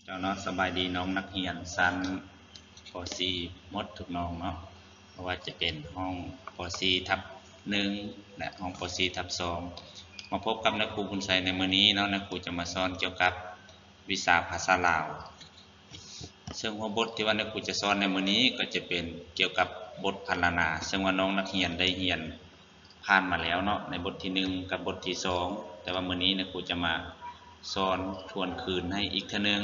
ເຈົ້າເນາະ ສະບາຍດີນ້ອງນັກຮຽນຊັ້ນ ປໍສີ່ ໝົດທຸກນ້ອງເນາະ ບໍ່ວ່າຈະເປັນຫ້ອງ ປໍສີ່ ທັບໜຶ່ງ ແລະ ຫ້ອງ ປໍສີ່ ທັບສອງ ມາພົບກັບນາຍຄູບຸນໄຊໃນມື້ນີ້ເນາະ. ນາຍຄູຈະມາສອນກ່ຽວກັບວິຊາພາສາລາວ ເຊິ່ງຫົວບົດທີ່ວ່ານາຍຄູຈະສອນໃນມື້ນີ້ກໍຈະເປັນກ່ຽວກັບບົດພັນລະນາ ເຊິ່ງວ່ານ້ອງນັກຮຽນໄດ້ຮຽນ ຜ່ານມາແລ້ວເນາະ ໃນບົດທີໜຶ່ງກັບບົດທີສອງ ແຕ່ວ່າມື້ນີ້ນາຍຄູຈະມາສອນທວນຄືນໃຫ້ອີກເທື່ອໜຶ່ງ.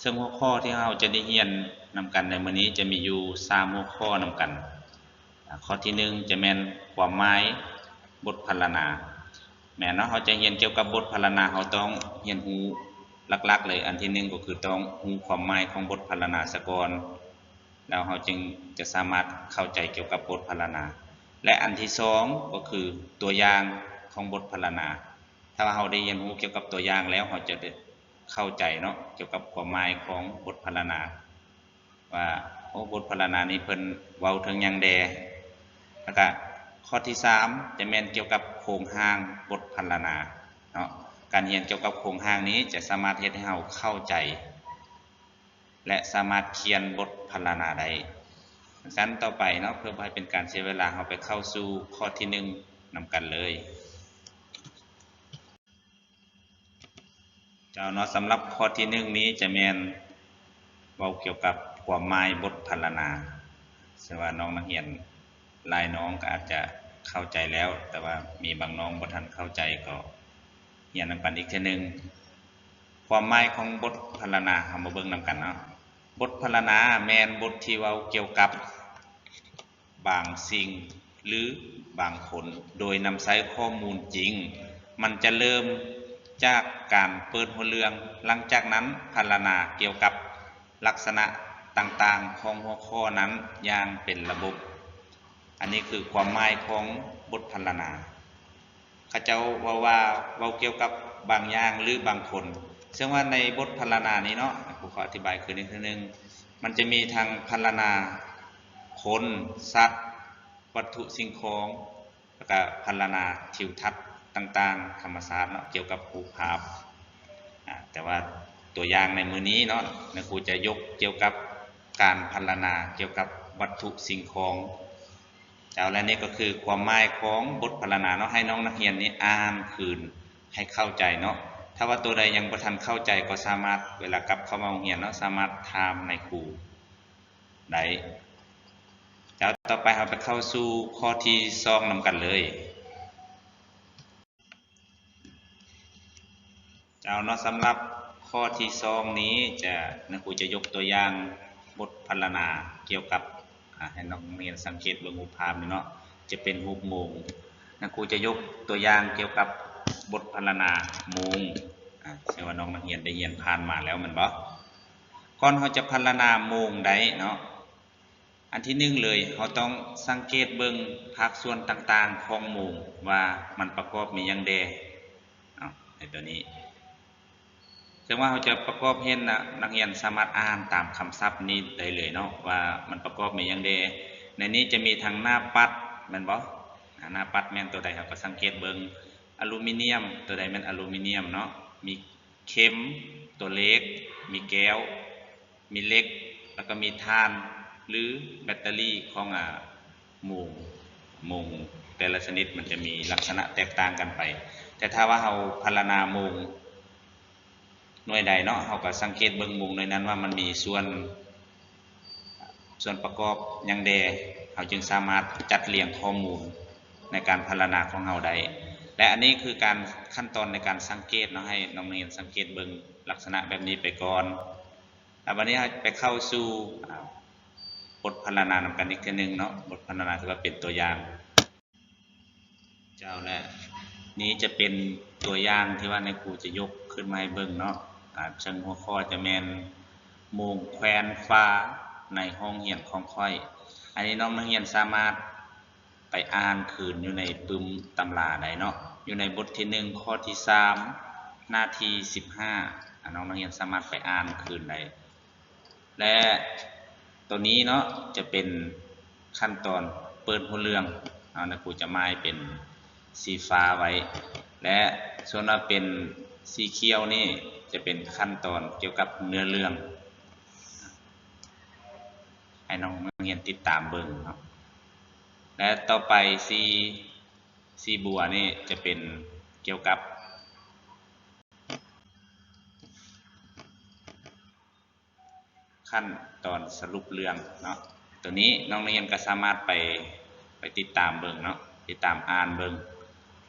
ເຊິ່ງຫົວຂໍ້ທີ່ເຮົາຈະໄດ້ຮຽນນຳກັນໃນມື້ນີ້ຈະມີຢູ່ສາມຫົວຂໍ້ນຳກັນ. ອາ ຂໍ້ທີໜຶ່ງຈະແມ່ນຄວາມໝາຍບົດພັນລະນາ ແມ່ນເນາະ ເຮົາຈະຮຽນກ່ຽວກັບບົດພັນລະນາ ເຮົາຕ້ອງຮຽນຮູ້ຫຼັກໆເລີຍ. ອັນທີໜຶ່ງກໍຄືຕ້ອງຮູ້ຄວາມໝາຍຂອງບົດພັນລະນາສາກ່ອນ ແລ້ວເຮົາຈຶ່ງຈະສາມາດເຂົ້າໃຈກ່ຽວກັບບົດພັນລະນາ ແລະ ອັນທີສອງກໍຄືຕົວຢ່າງຂອງບົດພັນລະນາ. ຖ້າວ່າເຮົາໄດ້ຮຽນຮູ້ກ່ຽວກັບຕົວຢ່າງແລ້ວ ເຮົາຈະໄດ້ເຂົ້າໃຈເນາະ ກ່ຽວກັບຄວາມໝາຍຂອງບົດພັນລະນາ ວ່າ ໂອ້ ບົດພັນລະນານີ້ເພິ່ນເວົ້າເຖິງຫຍັງແດ່. ແລ້ວກະຂໍ້ທີສາມຈະແມ່ນກ່ຽວກັບໂຄງຮ່າງບົດພັນລະນາເນາະ. ການຮຽນກ່ຽວກັບໂຄງຮ່າງນີ້ຈະສາມາດເຮັດໃຫ້ເຮົາເຂົ້າໃຈ ແລະ ສາມາດຂຽນບົດພັນລະນາໄດ້. ຊັ້ນຕໍ່ໄປເນາະ ເພື່ອບໍ່ໃຫ້ເປັນການເສຍເວລາ ເຮົາໄປເຂົ້າສູ່ຂໍ້ທີໜຶ່ງນຳກັນເລີຍ. ເຈົ້າເນາະ ສຳລັບຂໍ້ທີໜຶ່ງນີ້ຈະແມ່ນເວົ້າກ່ຽວກັບຄວາມໝາຍບົດພັນລະນາ ເຊິ່ງວ່ານ້ອງນັກຮຽນ ຫຼາຍນ້ອງກໍອາດຈະເຂົ້າໃຈແລ້ວ ແຕ່ວ່າມີບາງນ້ອງບໍ່ທັນເຂົ້າໃຈ ກໍຮຽນນຳກັນອີກເທື່ອໜຶ່ງ. ຄວາມໝາຍຂອງບົດພັນລະນາ ເຮົາມາເບິ່ງນຳກັນເນາະ. ບົດພັນລະນາແມ່ນບົດທີ່ເວົ້າກ່ຽວກັບບາງສິ່ງ ຫຼື ບາງຄົນ ໂດຍນຳໃຊ້ຂໍ້ມູນຈິງ. ມັນຈະເລີ່ມຈາກການເປີດຫົວເລື່ອງ, ຫຼັງຈາກນັ້ນພັນລະນາກ່ຽວກັບ ລັກສະນະຕ່າງໆຂອງຫົວຂໍ້ນັ້ນຢ່າງເປັນລະບົບ. ອັນນີ້ຄືຄວາມໝາຍຂອງບົດພັນລະນາ. ເຂົາເຈົ້າເວົ້າວ່າ ເວົ້າກ່ຽວກັບບາງຢ່າງ ຫຼື ບາງຄົນ. ເຊິ່ງວ່າໃນບົດພັນລະນານີ້ເນາະ, ຄູຂໍອະທິບາຍຄືນອີກເທື່ອໜຶ່ງ, ມັນຈະມີທັງພັນລະນາຄົນ, ສັດ, ວັດຖຸສິ່ງຂອງ, ແລ້ວກະພັນລະນາທິວທັດຕ່າງໆ ທຳມະຊາດເນາະ ກ່ຽວກັບຮູບພາບ. ອາ ແຕ່ວ່າຕົວຢ່າງໃນມື້ນີ້ເນາະ ນາຍຄູຈະຍົກກ່ຽວກັບການພັນລະນາກ່ຽວກັບວັດຖຸສິ່ງຂອງ. ເຈົ້າ ແລະ ນີ້ກໍຄືຄວາມໝາຍຂອງບົດພັນລະນາເນາະ ໃຫ້ນ້ອງນັກຮຽນນີ້ອ່ານຄືນໃຫ້ເຂົ້າໃຈເນາະ. ຖ້າວ່າຕົວໃດຍັງບໍ່ທັນເຂົ້າໃຈ ກໍສາມາດ ເວລາກັບເຂົ້າມາໂຮງຮຽນເນາະ ສາມາດຖາມນາຍຄູ ໄດ້. ເຈົ້າ ຕໍ່ໄປເຮົາໄປເຂົ້າສູ່ຂໍ້ທີສອງນຳກັນເລີຍ. ເຈົ້າເນາະ ສຳລັບຂໍ້ທີສອງນີ້ຈະ ນາຍຄູຈະຍົກຕົວຢ່າງບົດພັນລະນາກ່ຽວກັບ ອາ ໃຫ້ນັກຮຽນສັງເກດເບິ່ງຮູບພາບນີ້ເນາະ ຈະເປັນຮູບໂມງ. ນາຍຄູຈະຍົກຕົວຢ່າງກ່ຽວກັບບົດພັນລະນາໂມງ ອາ ເຊື່ອວ່ານ້ອງນັກຮຽນໄດ້ຮຽນຜ່ານມາແລ້ວແມ່ນບໍ່? ກ່ອນເຮົາຈະພັນລະນາໂມງໄດ້ເນາະ ອັນທີໜຶ່ງເລີຍ ເຮົາຕ້ອງສັງເກດເບິ່ງພາກສ່ວນຕ່າງໆຂອງໂມງວ່າມັນປະກອບມີຫຍັງແດ່ເນາະ ໃນຕົວນີ້. ເຊິ່ງວ່າເຮົາຈະປະກອບເຫັນນະ ນັກຮຽນສາມາດອ່ານຕາມຄຳສັບນີ້ໄດ້ເລີຍເນາະ ວ່າມັນປະກອບມີຫຍັງແດ່. ໃນນີ້ຈະມີທັງໜ້າປັດແມ່ນບໍ່? ອາ ໜ້າປັດແມ່ນຕົວໃດ ເຮົາກໍສັງເກດເບິ່ງ ອາລູມີນຽມ ຕົວໃດແມ່ນອາລູມີນຽມເນາະ ມີ ເຂັມ, ຕົວເລກ, ມີແກ້ວ, ມີເຫຼັກ ແລ້ວກໍມີຖ່ານ ຫຼື ແບັດເຕີຣີຂອງ ອາ ໂມງ. ໂມງແຕ່ລະຊະນິດມັນຈະມີລັກສະນະແຕກຕ່າງກັນໄປ. ແຕ່ຖ້າວ່າເຮົາພັນລະນາໂມງໜ່ວຍໃດເນາະ ເຮົາກໍສັງເກດເບິ່ງໂມງໜ່ວຍນັ້ນວ່າມັນມີສ່ວນ ສ່ວນປະກອບຫຍັງແດ່ ເຮົາຈຶ່ງສາມາດຈັດລຽງຂໍ້ມູນໃນການພັນລະນາຂອງເຮົາໄດ້. ແລະ ອັນນີ້ຄືການ ຂັ້ນຕອນໃນການສັງເກດເນາະ ໃຫ້ນ້ອງນັກຮຽນສັງເກດເບິ່ງລັກສະນະແບບນີ້ໄປກ່ອນ. ແລ້ວບັດນີ້ເຮົາໄປເຂົ້າສູ່ ອາ ບົດພັນລະນານຳກັນອີກເທື່ອໜຶ່ງເນາະ ບົດພັນລະນາທີ່ວ່າເປັນຕົວຢ່າງ. ເຈົ້າ ແລະ ນີ້ຈະເປັນຕົວຢ່າງທີ່ວ່ານາຍຄູຈະຍົກຂຶ້ນມາໃຫ້ເບິ່ງເນາະ ອາ ເຊິ່ງຫົວຂໍ້ຈະແມ່ນ ໂມງແຂວນຟ້າໃນຫ້ອງຮຽນຂອງຂ້ອຍ. ອັນນີ້ນ້ອງນັກຮຽນສາມາດໄປອ່ານຄືນຢູ່ໃນປຶ້ມຕຳລາໄດ້ເນາະ ຢູ່ໃນບົດທີໜຶ່ງ ຂໍ້ທີສາມ ໜ້າທີສິບຫ້າ ອາ ນ້ອງນັກຮຽນສາມາດໄປອ່ານຄືນໄດ້. ແລະ ໂຕນີ້ເນາະ ຈະເປັນຂັ້ນຕອນເປີດຫົວເລື່ອງເນາະ ນາຍຄູຈະໝາຍເປັນສີຟ້າໄວ້ ແລະ ສ່ວນວ່າເປັນສີຂຽວນີ້ ຈະເປັນຂັ້ນຕອນກ່ຽວກັບເນື້ອເລື່ອງ ໃຫ້ນ້ອງນັກຮຽນຕິດຕາມເບິ່ງເນາະ. ແລະ ຕໍ່ໄປ C C ບົວນີ້ຈະເປັນກ່ຽວກັບ ຂັ້ນຕອນສະຫຼຸບເລື່ອງເນາະ. ໂຕນີ້ນ້ອງນັກຮຽນກໍສາມາດໄປ ໄປຕິດຕາມເບິ່ງເນາະ, ຕິດຕາມອ່ານເບິ່ງ.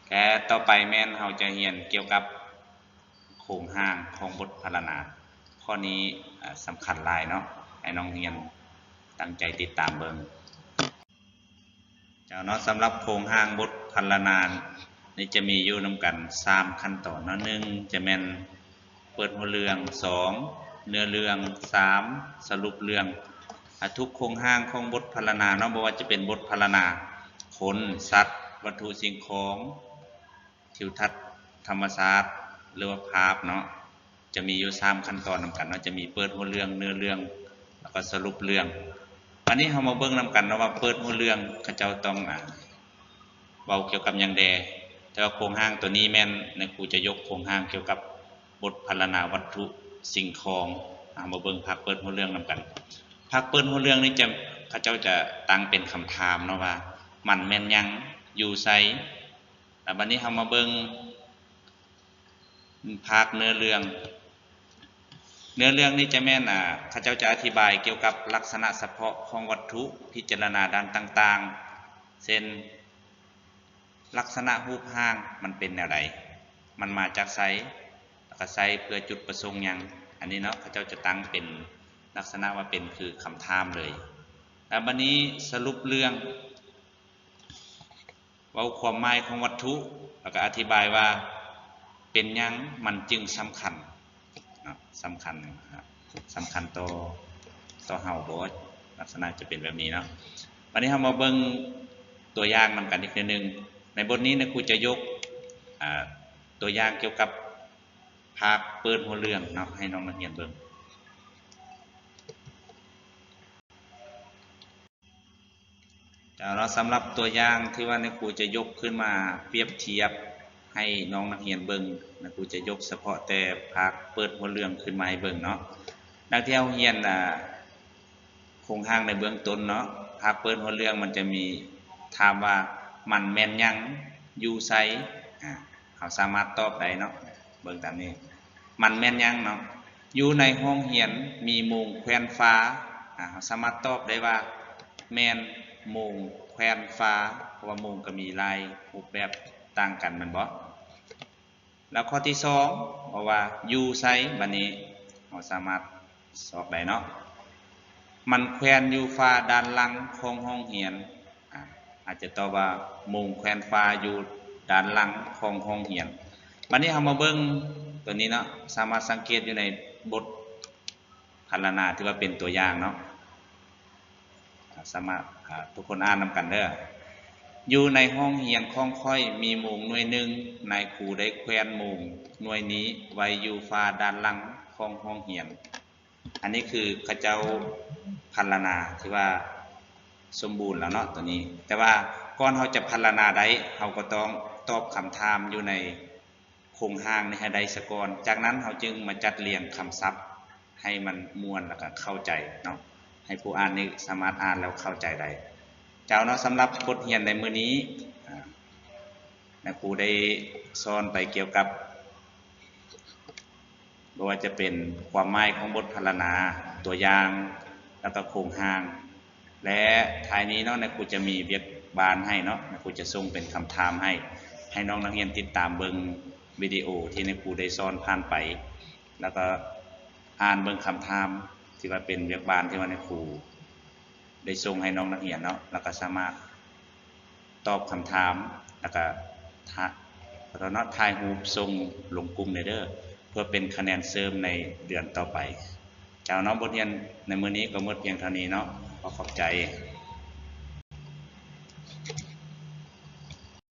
ແລະ ຕໍ່ໄປແມ່ນເຮົາຈະຮຽນກ່ຽວກັບໂຄງຮ່າງຂອງບົດພັນລະນາ. ຂໍ້ນີ້ ເອີ່ ສຳຄັນຫຼາຍເນາະ, ໃຫ້ນ້ອງຮຽນຕັ້ງໃຈຕິດຕາມເບິ່ງ. ເຈົ້າເນາະ, ສຳລັບໂຄງຮ່າງບົດພັນລະນານີ້ຈະມີຢູ່ນຳກັນສາມຂັ້ນຕອນເນາະ. ໜຶ່ງ ຈະແມ່ນເປີດຫົວເລື່ອງ, ສອງ ເນື້ອເລື່ອງ, ສາມ ສະຫຼຸບເລື່ອງ. ອາ ທຸກໂຄງຮ່າງຂອງບົດພັນລະນາເນາະ, ບໍ່ວ່າຈະເປັນບົດພັນລະນາຄົນ, ສັດ, ວັດຖຸສິ່ງຂອງ, ທິວທັດທຳມະຊາດ ຫຼືວ່າພາບເນາະ, ຈະມີຢູ່ສາມຂັ້ນຕອນນຳກັນເນາະ, ຈະມີເປີດຫົວເລື່ອງ, ເນື້ອເລື່ອງ ແລ້ວກໍສະຫຼຸບເລື່ອງ. ບາດນີ້ເຮົາມາເບິ່ງນຳກັນເນາະວ່າເປີດຫົວເລື່ອງເຂົາເຈົ້າຕ້ອງ ອາ ເວົ້າກ່ຽວກັບຫຍັງແດ່. ແຕ່ວ່າໂຄງຮ່າງໂຕນີ້ແມ່ນນາຍຄູຈະຍົກໂຄງຮ່າງກ່ຽວກັບບົດພັນລະນາວັດຖຸສິ່ງຂອງ. ເຮົາມາເບິ່ງພາກເປີດຫົວເລື່ອງນຳກັນ. ພາກເປີດຫົວເລື່ອງນີ້ຈະ ເຂົາເຈົ້າຈະຕັ້ງເປັນຄຳຖາມເນາະວ່າ ມັນແມ່ນຫຍັງ? ຢູ່ໃສ? ແລ້ວບາດນີ້ເຮົາມາເບິ່ງພາກເນື້ອເລື່ອງ. ເນື້ອເລື່ອງນີ້ຈະແມ່ນ ອາ ເຂົາເຈົ້າຈະອະທິບາຍກ່ຽວກັບລັກສະນະສະເພາະຂອງວັດຖຸ, ພິຈາລະນາດ້ານຕ່າງໆ ເຊັ່ນ ລັກສະນະຮູບຮ່າງມັນເປັນແນວໃດ? ມັນມາຈາກໃສ? ແລ້ວກໍໃຊ້ເພື່ອຈຸດປະສົງຫຍັງ? ອັນນີ້ເນາະ, ເຂົາເຈົ້າຈະຕັ້ງເປັນລັກສະນະວ່າເປັນຄືຄຳຖາມເລີຍ. ແລ້ວບາດນີ້ສະຫຼຸບເລື່ອງ ເວົ້າຄວາມໝາຍຂອງວັດຖຸ ແລ້ວກໍອະທິບາຍວ່າເປັນຫຍັງມັນຈຶ່ງສຳຄັນເນາະ, ສຳຄັນ ສຳຄັນຕໍ່ ຕໍ່ເຮົາບໍ? ລັກສະນະຈະເປັນແບບນີ້ເນາະ. ບາດນີ້ເຮົາມາເບິ່ງຕົວຢ່າງນຳກັນອີກເທື່ອໜຶ່ງ. ໃນບົດນີ້ນາຄູຈະຍົກ ອາ ຕົວຢ່າງກ່ຽວກັບພາກເປີດຫົວເລື່ອງເນາະ ໃຫ້ນ້ອງນັກຮຽນເບິ່ງ. ເຈົ້າເນາະ, ສຳລັບຕົວຢ່າງທີ່ວ່ານາຍຄູຈະຍົກຂຶ້ນມາປຽບທຽບໃຫ້ນ້ອງນັກຮຽນເບິ່ງ, ນາຍຄູຈະຍົກສະເພາະແຕ່ພາກເປີດຫົວເລື່ອງຂຶ້ນມາໃຫ້ເບິ່ງເນາະ. ດັ່ງທີ່ເຮົາຮຽນ ອາ ໂຄງຮ່າງໃນເບື້ອງຕົ້ນເນາະ, ພາກເປີດຫົວເລື່ອງມັນຈະມີ ຖາມວ່າ ມັນແມ່ນຫຍັງ? ຢູ່ໃສ? ອາ ເຮົາສາມາດຕອບໄດ້ເນາະ, ເບິ່ງຕາມນີ້ ມັນແມ່ນຫຍັງເນາະ? ຢູ່ໃນຫ້ອງຮຽນມີໂມງແຂວນຟ້າ. ອາ ເຮົາສາມາດຕອບໄດ້ວ່າ ແມ່ນໂມງແຂວນຟ້າ, ເພາະວ່າໂມງກໍມີຫຼາຍຮູບແບບຕ່າງກັນແມ່ນບໍ່? ແລ້ວຂໍ້ທີສອງ ເວົ້າວ່າຢູ່ໃສ? ບາດນີ້ເຮົາສາມາດຊອກໄດ້ເນາະ, ມັນແຂວນຢູ່ຝາດ້ານຫຼັງຂອງຫ້ອງຮຽນ. ອາ ອາດຈະຕອບວ່າ ໂມງແຂວນຟ້າຢູ່ດ້ານຫຼັງຂອງຫ້ອງຮຽນ. ບາດນີ້ເຮົາມາເບິ່ງຕົວນີ້ເນາະ, ສາມາດສັງເກດຢູ່ໃນບົດພັນລະນາທີ່ວ່າເປັນຕົວຢ່າງເນາະ. ສາມາດ ອາ ທຸກຄົນອ່ານນຳກັນເດີ. ຢູ່ໃນຫ້ອງຮຽນຂອງຂ້ອຍມີໂມງໜ່ວຍໜຶ່ງ, ນາຍຄູໄດ້ແຂວນໂມງໜ່ວຍນີ້ໄວ້ຢູ່ຝາດ້ານຫຼັງຂອງຫ້ອງຮຽນ. ອັນນີ້ຄືເຂົາເຈົ້າພັນລະນາທີ່ວ່າສົມບູນແລ້ວເນາະ ຕົວນີ້. ແຕ່ວ່າກ່ອນເຮົາຈະພັນລະນາໄດ້, ເຮົາກໍຕ້ອງຕອບຄຳຖາມຢູ່ໃນໂຄງຮ່າງນີ້ໃຫ້ໄດ້ສາກ່ອນ. ຈາກນັ້ນເຮົາຈຶ່ງມາຈັດລຽງຄຳສັບໃຫ້ມັນມ່ວນ ແລ້ວກໍເຂົ້າໃຈເນາະ, ໃຫ້ຜູ້ອ່ານນີ້ສາມາດອ່ານແລ້ວເຂົ້າໃຈໄດ້. ເຈົ້າເນາະ, ສຳລັບບົດຮຽນໃນມື້ນີ້ ອາ ນາຄູໄດ້ສອນໄປກ່ຽວກັບ ບໍ່ວ່າຈະເປັນຄວາມໝາຍຂອງບົດພັນລະນາ, ຕົວຢ່າງ ແລ້ວກໍໂຄງຮ່າງ ແລະ ທ້າຍນີ້ເນາະ ນາຄູຈະມີວຽກບ້ານໃຫ້ເນາະ, ນາຄູຈະສົ່ງເປັນຄຳຖາມໃຫ້, ໃຫ້ນ້ອງນັກຮຽນຕິດຕາມເບິ່ງວິດີໂອທີ່ນາຄູໄດ້ສອນຜ່ານໄປ ແລ້ວກໍອ່ານເບິ່ງຄຳຖາມທີ່ວ່າເປັນວຽກບ້ານທີ່ວ່ານາຄູໄດ້ສົ່ງໃຫ້ນ້ອງນັກຮຽນເນາະ, ແລ້ວກໍສາມາດຕອບຄຳຖາມ ແລ້ວກໍ ຖ່າຍ ຂໍໂທດເນາະ, ຖ່າຍຮູບສົ່ງລົງກຸ່ມແດ່ເດີ ເພື່ອເປັນຄະແນນເສີມໃນເດືອນຕໍ່ໄປ. ເຈົ້າເນາະ, ບົດຮຽນໃນມື້ນີ້ກໍໝົດພຽງເທົ່ານີ້ເນາະ, ຂໍຂອບໃຈ.